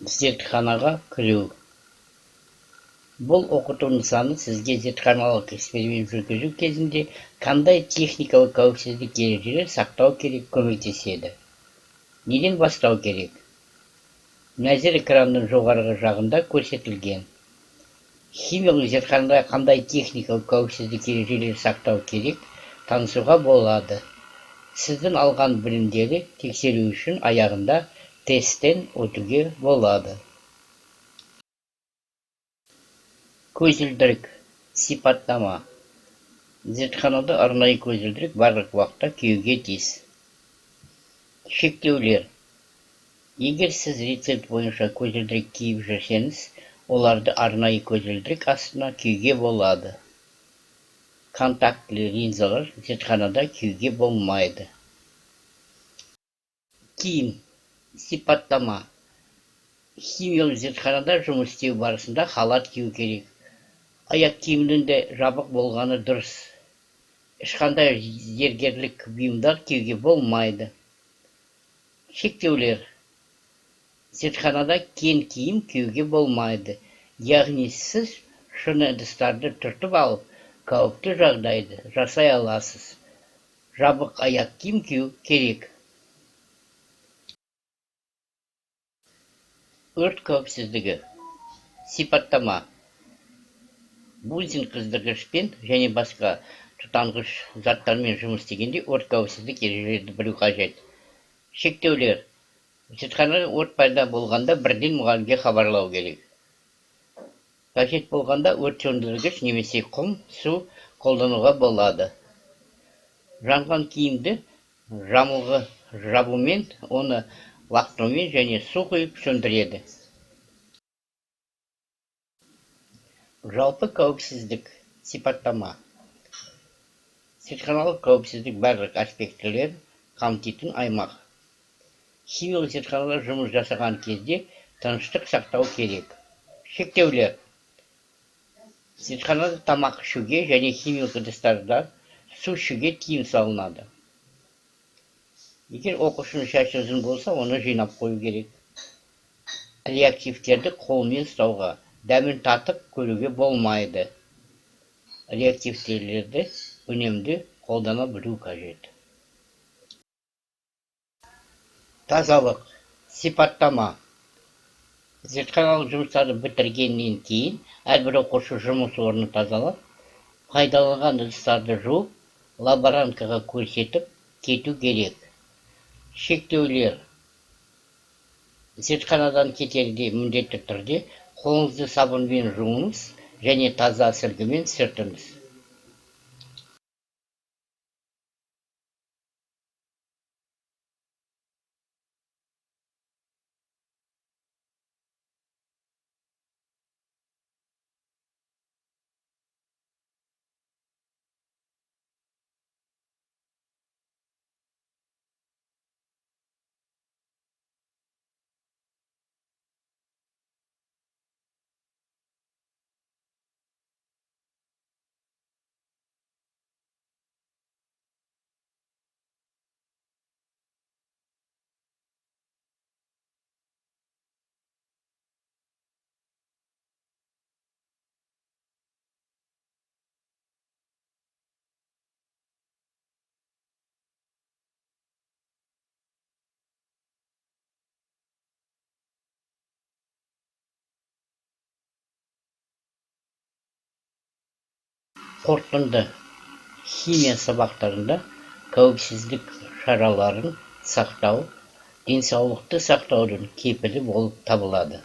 Зертханаға кіру. Бұл оқыту нысаны сізге зертханалық эксперимент жүргізу кезінде қандай техникалық қауіпсіздік ережелерін сақтау керек көмектеседі. Неден бастау керек? Нәзір экранның жоғарғы жағында көрсетілген. Химиялық зертханада қандай техникалық қауіпсіздік ережелерін сақтау керек танысуға болады. Сіздің алған білімдерді тексеру үшін аяғында тесттен өтуге болады. Көзілдірік. Сипаттама. Зертханада арнайы көзілдірік барлық уақытта киюге тиіс. Шектеулер. Егер сіз рецепт бойынша көзілдірік киіп жүрсеңіз, оларды арнайы көзілдірік астына киюге болады. Контактілі линзалар зертханада киюге болмайды. Киім. Сипаттама. Химиялық зертханада жұмыс істеу барысында халат кию керек. Аяқ киімнің де жабық болғаны дұрыс. Ешқандай зергерлік бұйымдар киюге болмайды. Шектеулер. Зертханада кең киім киюге болмайды. Яғни сіз шыны ыдыстарды түртіп алып, қауіпті жағдайды жасай аласыз. Жабық аяқ киім кию керек. Өрт қауіпсіздігі. Сипаттама. Бунзен қыздырғышпен және басқа тұтанғыш заттармен жұмыс істегенде өрт қауіпсіздік ережелерді білу қажет. Шектеулер. Зертханада өрт пайда болғанда бірден мұғалімге хабарлау керек. Қажет болғанда өрт сөндіргіш немесе құм, су қолдануға болады. Жанған киімді жамылғы жабумен, оны лақтырумен және су құйып сөндіреді. Жалпы қауіпсіздік. Сипаттама. Зертханалық қауіпсіздік барлық аспектілерін қамтитын аймақ. Химиялық зертханада жұмыс жасаған кезде тыныштық сақтау керек. Шектеулер. Зертханада тамақ ішуге және химиялық ыдыстарда су ішуге тыйым салынады. Егер оқушының шашы ұзын болса, оны жинап қою керек. Реактивтерді қолмен ұстауға, дәмін татып көруге болмайды. Реактивтерді үнемді қолдана білу қажет. Тазалық. Сипаттама. Зертханалық жұмыстарды бітіргеннен кейін әрбір оқушы жұмыс орнын тазалап, пайдаланған ыдыстарды жуып, лаборанткаға көрсетіп кету керек. Шектеулер. Зертханадан кетерде міндетті түрде қолыңызды сабынмен жуыңыз және таза сүлгімен сүртіңіз. Қорытынды. Химия сабақтарында қауіпсіздік шараларын сақтау денсаулықты сақтаудың кепілі болып табылады.